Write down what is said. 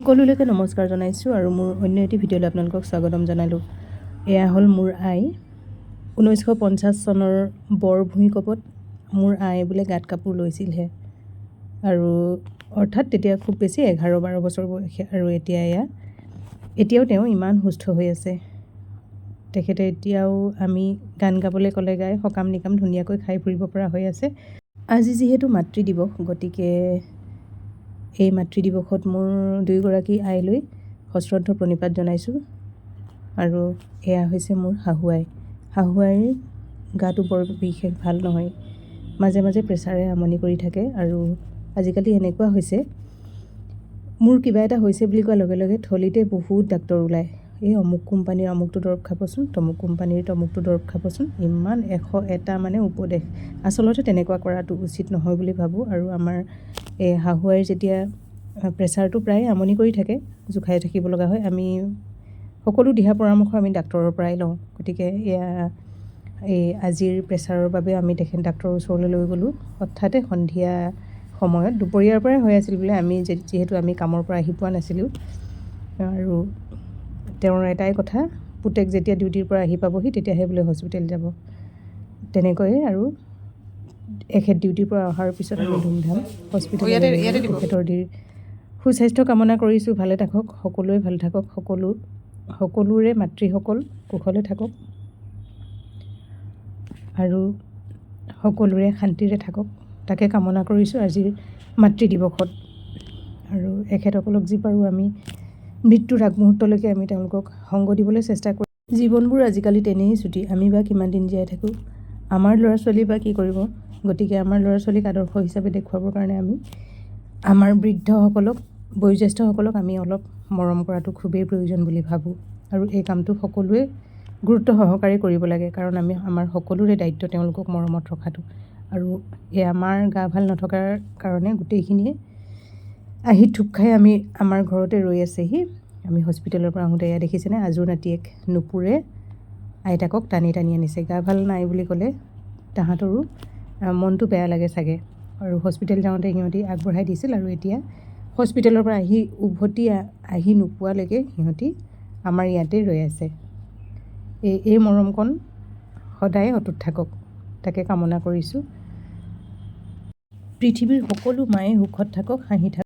সকলোলৈকে নমস্কাৰ জনাইছোঁ আৰু মোৰ অন্য এটি ভিডিঅ'লৈ আপোনালোকক স্বাগতম জনালোঁ। এয়া হ'ল মোৰ আই। 1950 চনৰ বৰ ভূঁইকঁপত মোৰ আই বোলে গাত কাপোৰ লৈছিলহে আৰু অৰ্থাৎ তেতিয়া খুব বেছি 11-12 বছৰ বয়সী। আৰু এতিয়া এয়া এতিয়াও তেওঁ ইমান সুস্থ হৈ আছে। তেখেতে এতিয়াও আমি গান গাবলৈ ক'লে গাই, সকাম নিকাম ধুনীয়াকৈ খাই ফুৰিব পৰা হৈ আছে। আজি যিহেতু মাতৃ দিৱস, গতিকে এই মাতৃ দিৱসত মোৰ দুয়োগৰাকী আইলৈ সশ্ৰদ্ধ প্ৰণিপাত জনাইছোঁ। আৰু এয়া হৈছে মোৰ শাহু আই। শাহু আইৰ গাটো বৰ বিশেষ ভাল নহয়, মাজে মাজে প্ৰেছাৰে আমনি কৰি থাকে। আৰু আজিকালি এনেকুৱা হৈছে, মোৰ কিবা এটা হৈছে বুলি কোৱাৰ লগে লগে থলিতে বহুত ডাক্তৰ ওলায়। এই অমুক কোম্পানীৰ অমুকটো দৰৱ খাবচোন, তমুক কোম্পানীৰ তমুকটো দৰৱ খাবচোন, ইমান 101টা মানে উপদেশ। আচলতে তেনেকুৱা কৰাটো উচিত নহয় বুলি ভাবোঁ। আৰু আমাৰ এই শাহু আইৰ যেতিয়া প্ৰেছাৰটো প্ৰায়ে আমনি কৰি থাকে, জোখাই থাকিব লগা হয়, আমি সকলো দিহা পৰামৰ্শ আমি ডাক্তৰৰ পৰাই লওঁ। গতিকে এয়া এই আজিৰ প্ৰেছাৰৰ বাবে আমি তেখেত ডাক্তৰৰ ওচৰলৈ লৈ গ'লোঁ হঠাতে সন্ধিয়া সময়ত। দুপৰীয়াৰ পৰাই হৈ আছিল বোলে, আমি যিহেতু আমি কামৰ পৰা আহি পোৱা নাছিলোঁ। আৰু তেওঁৰ এটাই কথা, পুতেক যেতিয়া ডিউটিৰ পৰা আহি পাবহি তেতিয়াহে বোলে হস্পিটেল যাব। তেনেকৈয়ে আৰু এখেত ডিউটিৰ পৰা অহাৰ পিছত আমি ধুমধাম হস্পিটেললৈ ইয়াতে লৈ ইয়াতে গ'লোঁ। দিব। তেখেতৰ সুস্বাস্থ্য কামনা কৰিছোঁ। ভালে থাকক সকলোৱে, ভালে থাকক সকলো, সকলোৰে মাতৃসকল কুশলে থাকক আৰু সকলোৰে শান্তিৰে থাকক, তাকে কামনা কৰিছোঁ আজিৰ মাতৃ দিৱসত। আৰু এখেতসকলক যি পাৰোঁ আমি মৃত্যুৰ আগমুহূৰ্তলৈকে আমি তেওঁলোকক সংগ দিবলৈ চেষ্টা কৰোঁ। জীৱনবোৰ আজিকালি তেনেই চুটি। আমি বা কিমান দিন জীয়াই থাকোঁ, আমাৰ ল'ৰা ছোৱালী বা কি কৰিব? গতিকে আমাৰ ল'ৰা ছোৱালীক আদৰ্শ হিচাপে দেখুৱাবৰ কাৰণে আমি আমাৰ বৃদ্ধসকলক, বয়োজ্যেষ্ঠসকলক আমি অলপ মৰম কৰাটো খুবেই প্ৰয়োজন বুলি ভাবোঁ। আৰু এই কামটো সকলোৱে গুৰুত্ব সহকাৰে কৰিব লাগে, কাৰণ আমি আমাৰ সকলোৰে দায়িত্ব তেওঁলোকক মৰমত ৰখাটো। আৰু এই আমাৰ গা ভাল নথকাৰ কাৰণে গোটেইখিনিয়ে আহি থূপ খাই আমি আমাৰ ঘৰতে ৰৈ আছেহি আমি হস্পিটেলৰ পৰা আহোঁতে। এয়া দেখিছেনে, আজোৰ নাতিয়েক নুপুৰে আইতাকক টানি টানি আনিছে। গা ভাল নাই বুলি ক'লে তাহাঁতৰো মনটো বেয়া লাগে চাগে। আৰু হস্পিটেল যাওঁতে সিহঁতি আগবঢ়াই দিছিল আৰু এতিয়া হস্পিটেলৰ পৰা আহি উভতি আহি নোপোৱালৈকে সিহঁতি আমাৰ ইয়াতে ৰৈ আছে। এই এই মৰমকণ সদায় অটুট থাকক, তাকে কামনা কৰিছোঁ। পৃথিৱীৰ সকলো মায়ে সুখত থাকক, হাঁহি থাকক।